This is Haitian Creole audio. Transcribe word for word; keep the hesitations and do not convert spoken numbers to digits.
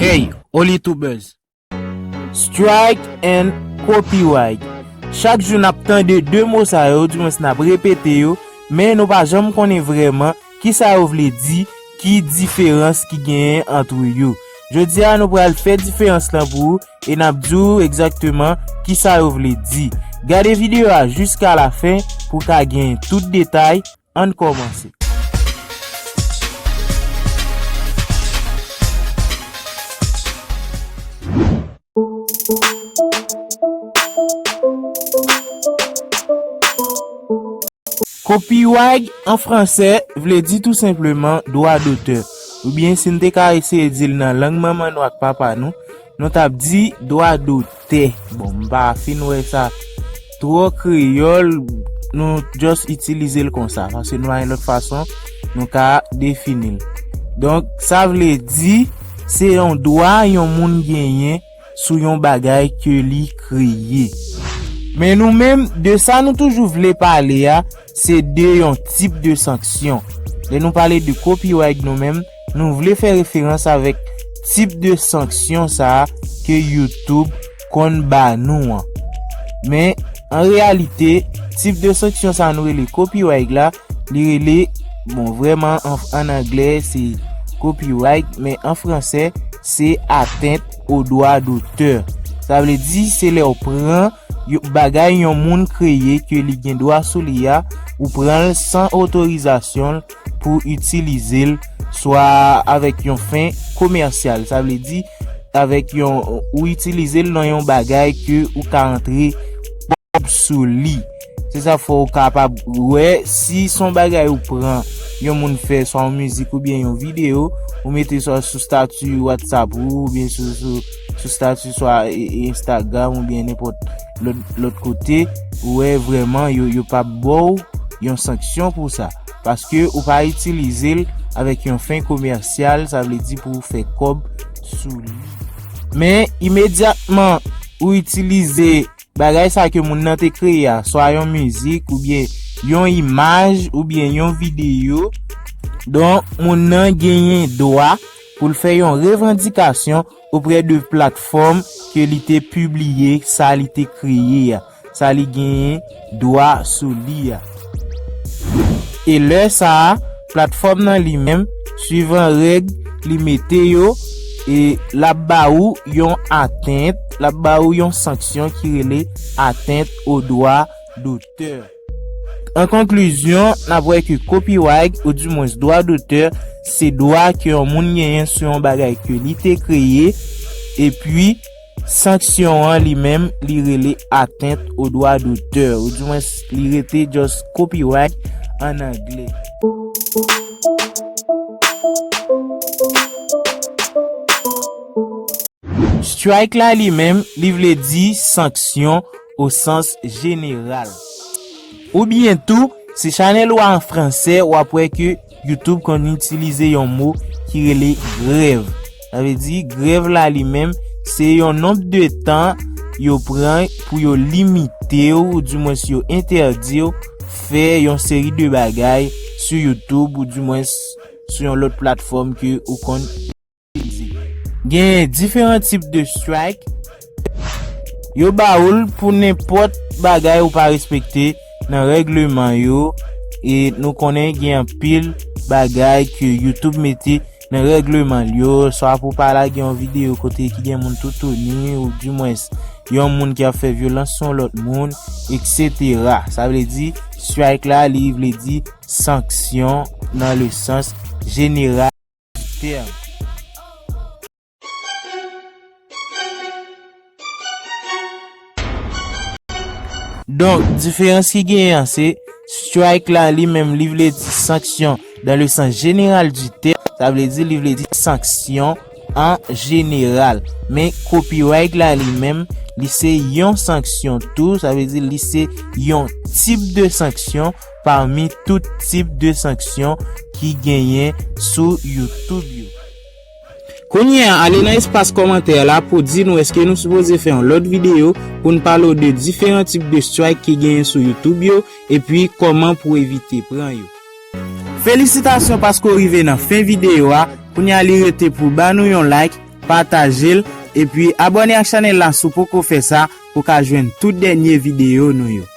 Hey, Olitubers! Strike and copyright. Chak jou n ap tande de mo sa yo, oudimwens n ap repete yo, men nou pa janm konnen vrèman kisa yo vle di, ki diferans ki genyen ant yo. Jodi a, nou pral fè diferans lan pou ou e n ap di w egzakteman kisa yo vle di. Gade videyo a jiska lafen pou w ka gen tout detay. Ann kòmanse. Copyright an fransè vle di tou senpleman dwa dotè. Oubyen si n te ka eseye di l nan lang manman nou ak papa nou, nou t ap di dwa dotè. Bon, m pa fin wè sa twò kreyòl, nou just itilize l konsa, paske nou pa gen lòt fason nou ka defini l. Donk, sa vle di, se yon dwa yon moun genyen sou yon bagay ke li kreye. Men nou menm, de sa nou toujou vle pale a, se de yon tip de sanksyon. Lè nou pale de copyright nou menm, nou vle fè referans avèk tip de sanksyon sa a ke YouTube konn ba nou an. Men, an reyalite, tip de sanksyon sa a nou rele copyright la, li rele, bon, vrèman, an, an anglè, se copyright, men an fransè, se atteinte au droit d'auteur. Sa vle di, se lè w pran yo, bagay yon moun kreye ke li gen dwa sou li a, ou pran l san otorizasyon l pou itilize l, swa avèk yon fen komèsyal. Sa vle di, avèk yon, ou itilize l nan yon bagay ke ou ka antre kòb sou li. Se sa fè w kapab wè si s on bagay ou pran, yon moun fè, swa yon mizik oubyen yon videyo, ou mete swa sou stati WhatsApp ou, oubyen sou, sou, sou stati swa e, e Instagram oubyen nenpòt lòt, lòt kote, ou wè vrèman yo, yo p ap ba w yon sanksyon pou sa. Paske ou pa itilize l avèk yon fen komèsyal, sa vle di pou w fè kòb sou li. Men, imedyatman ou itilize bagay sa ke moun nan te kreye a, swa yon mizik, oubyen yon imaj, oubyen yon videyo, donk moun nan genyen dwa pou l fè yon revandikasyon oprè de platfòm ke li te pibliye sa li te kreye a, sa li genyen dwa sou li a. E lè sa a, platfòm nan li menm, swivan règ li mete yo, e l ap ba ou yon atteinte, l ap ba ou yon sanksyon ki rele atteinte au droit d'auteur. An konklizyon, n ap wè ke copyright, oudimwens dwa dotè, se dwa ke yon moun genyen sou yon bagay ke li te kreye, epi sanksyon an li menm, li rele atteinte au droit d'auteur, oudimwens li rete just copyright an anglè. Strike la li menm, li vle di sanksyon o sans jeneral. Oubyen tou, si chanèl ou a an fransè, w ap wè ke YouTube konn itilize yon mo ki rele grèv. Sa vle di, grèv la li menm, se yon nonb de tan yo pran pou yo limite w, oudimwens yo entèdi w fè yon seri de bagay sou YouTube, oudimwens sou yon lòt platfòm ke ou konn itilize. Gen diferan tip de strike. Yo ba ou l pou nenpòt bagay ou pa respekte nan règleman yo. E nou konnen gen anpil bagay ke YouTube mete nan règleman l yo, swa pou pa lage yon videyo kote ki gen moun toutouni, oudimwens yon moun ki ap fè vyolans sou yon lòt moun, etsetera. Sa vle di, strike la, li vle di sanksyon nan le sans jeneral. Tèm. Donk, diferans ki genyen an, se strike la li menm, li vle di sanksyon dans le sens général du terme, sa vle di, li vle di sanksyon an jeneral. Men copyright la li menm, li se yon sanksyon tou, sa vle di, li se yon tip de sanksyon pami tout tip de sanksyon ki genyen sou YouTube yo. Kounye a, ale nan espas kòmantè la pou di nou èske nou sipoze fè yon lòt videyo pou n pale w de diferan tip de strike ki genyen sou YouTube yo, epi kòman pou evite pran yo. Felisitasyon paske w rive nan fen videyo a. Kounye a, li rete pou w ba nou yon like, pataje l, epi abòne ak chanèl la si w poko fè sa pou w ka jwenn tout dènye videyo nou yo.